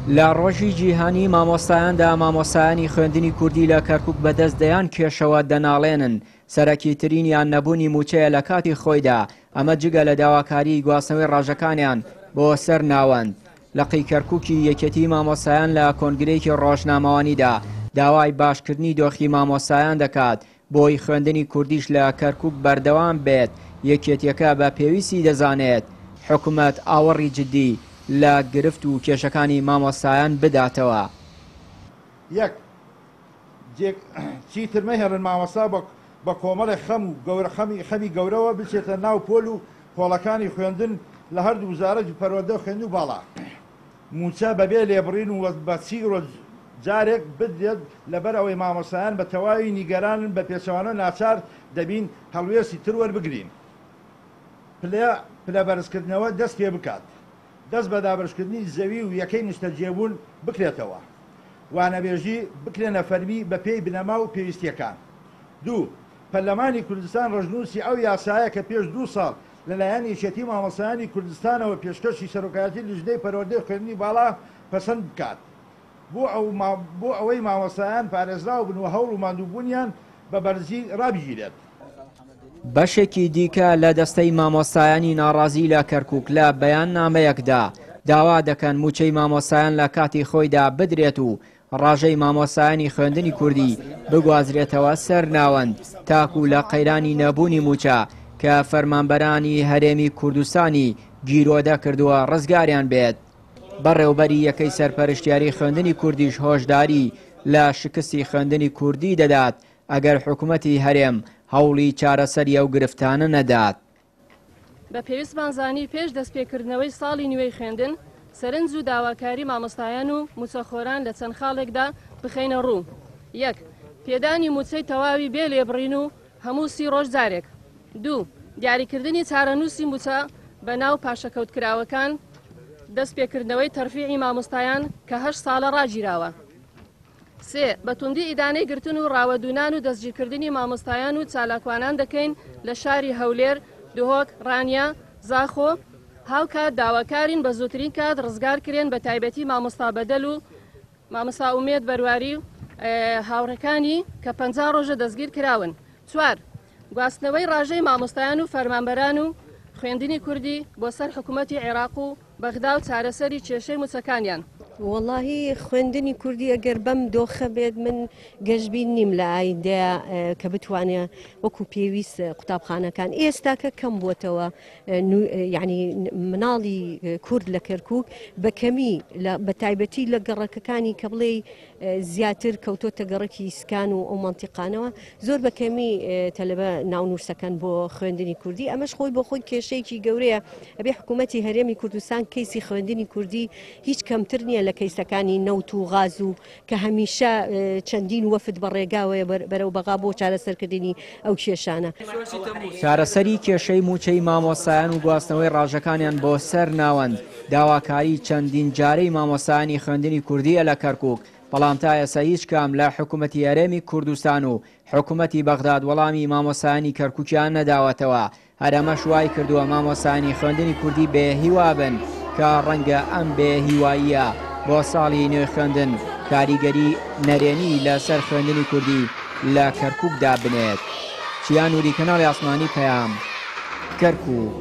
لە ڕۆژی جیهانی مامۆستایاندا مامۆستایانی خوێندنی کوردی لە کەرکوک بەدەست دەیان کێشەوە دەناڵێنن، سەرەکیترینیان نەبوونی مووچەیە لە کاتی خۆیدا، ئەمە جگە لە داواکاریی گواستنەوەی ڕاژەکانیان بۆ سەر ناوەند. لقی کەرکوکی یەکێتیی مامۆستایان لە کۆنگرەیەکی ڕۆژنامەوانیدا داوای باشکردنی دۆخی مامۆستایان دەکات بۆی خوێندنی کوردیش لە کەرکوک بەردەوام بێت، یەکێتیەکە بە پێویستی دەزانێت حکومەت ئاوڕی جدی لە گرفت و کێشەکانی مامۆستایان بداتەوە. یەک، چیتر مەهێڵن مامۆستا بە کۆمەڵێک خەم و گەورە خەمی گەورەوە بچێتە ناو پۆل و هۆڵەکانی خوێندن لە هەردوو وزارەتی پەروەردە و خوێندن و باڵا. مووچە بەبێ لێبڕین و بە سی ڕۆژ جارێک بدرێت، لەبەر ئەوەی مامۆستایان بە تەواوی نیگەرانن بە پێچەوانەوە ناچار دەبین هەڵوێستی تر وەربگرین. پلە پلە بەرزکردنەوە دەست پێ بکات. دەست بە دابەشکردنی زەوی و یەکەی نیشتەجێبوون بکرێتەوە. وانەبێژی بکرێنە فەرمی بە پێی بنەما و پێویستییەکان. دوو. پەرلەمانی کوردستان ڕەشنووسی ئەو یاسایە کە پێش دوو ساڵ لەلایەن یەکێتی مامۆستایانی کوردستانەوە پێشکەشی سەرۆکایەتی لیژنەی پەروەردەی خوێندنی باڵا پەسەند بکات بۆ ئەوەی مامۆستایان پارێزراو بن و هەوڵ و ماندووبوونیان بە بەرزی ڕابگیرێت. بەشێکی دیکە لە دەستەی مامۆستایانی ناڕازی لە کەرکوک لە بەیاننامەیەکدا داوا دەکەن مووچەی مامۆستایان لە کاتی خۆیدا بدرێت و ڕاژەی مامۆستایانی خوێندنی کوردی بگوازرێتەوە سەر ناوەند تاکو لە قەیرانی نەبوونی مووچە کە فەرمانبەرانی هەرێمی کوردستانی گیرۆدە کردووە ڕزگاریان بێت. بەڕێوبەری یەکەی سەرپەرشتیاری خوێندنی کوردیش هۆشداری لە شکستی خوێندنی کوردی دەدات ئەگەر حکومەتی هەرێم هەوڵی چارەسەری ئەو گرفتانە نەدات. بە پێویستمان زانی پێش دەستپێکردنەوەی ساڵی نوێی خوێندن، سەرنج و داواکاری مامۆستایان و مووچەخۆران لە چەند خاڵێکدا بخەینە ڕوو، یەک. پێدانی مووچەی تەواوی بێ لێبڕین و هەموو سی ڕۆژ جارێک. دوو. دیاریکردنی چارەنووسی مووچە بە ناو پاشەکەوتکراوەکان. دەستپێکردنەوەی تەرفیعی مامۆستایان کە هەشت ساڵە ڕاگیراوە. سێ، بە توندی ئیدانەی گرتن و ڕاوەدوونان و دەستگیرکردنی مامۆستایان و چالاکوانان دەکەین لە شاری هەولێر، دهۆک، ڕانیە، زاخۆ، هاوکات داواکارین بە زووترین کات ڕزگار کرێن بە تایبەتی مامۆستا بەدەل و مامۆستا ئومێد بەرواری و هاوڕێکانی کە 50 ڕۆژە دەستگیر کراون. چوار، گواستنەوەی ڕاژەی مامۆستایان و فەرمانبەران و خوێندنی کوردی بۆ سەر حکوومەتی عێراق و بەغدا و چارەسەری کێشەی موچەکانیان. وەڵاهی خوێندنی کوردی ئەگەر بەم دۆخە بێت من گەشبین نیم لە ئایندەیە کە بتوانێ وەکو پێویست قوتابخانەکان ئێستاکە کەم بووەتەوە یعنی مناڵی کورد لە کەرکک بە کەمی بە تایبەتی لە گەڕەکەکانی کە بڵێ زیاتر کەوتۆتە گەڕەکی سکان و ئەو مەنتیقانەوە زۆر بە کەمی تەلەبە ناونووسەکەن بۆ خوێندنی کوردی ئەمەش خۆی بۆ خۆی کێشەیەکی گەورەیە ئەبێ حکوومەتی هەرێمی کوردستان کەیسی خوێندنی کوردی هیچ کەمتر نییە لە کەیسەکانی نەوت و غاز و کە هەمیشە چەندین وەفد بە ڕێگاوەیە بەرەو بەغا بۆ چارەسەرکردنی ئەو کێشانە. چارەسەری کێشەی مووچەی مامۆستایان و گواستنەوەی ڕاژەکانیان بۆ سەر ناوەند، داواکاری چەندین جارەی مامۆستایانی خوێندنی کوردییە لە کەرکوک، بەڵام تا ئێستا هیچ کام لە حکومەتی هەرێمی کوردستان و حکومەتی بەغداد وەڵامی مامۆستایانی کەرکوکیان نەداوەتەوە، هەر ئەمەش وای کردووە مامۆستایانی خوێندنی کوردی بێ هیوا بن کە ڕەنگە ئەم بێ هیواییە بۆ ساڵی نوێی خوێندن کاریگەری نەرێنی لەسەر خوێندنی کوردی لە کەرکوک دابنێت. چیا نوری کەناڵی ئاسمانی پەیام، کەرکوک.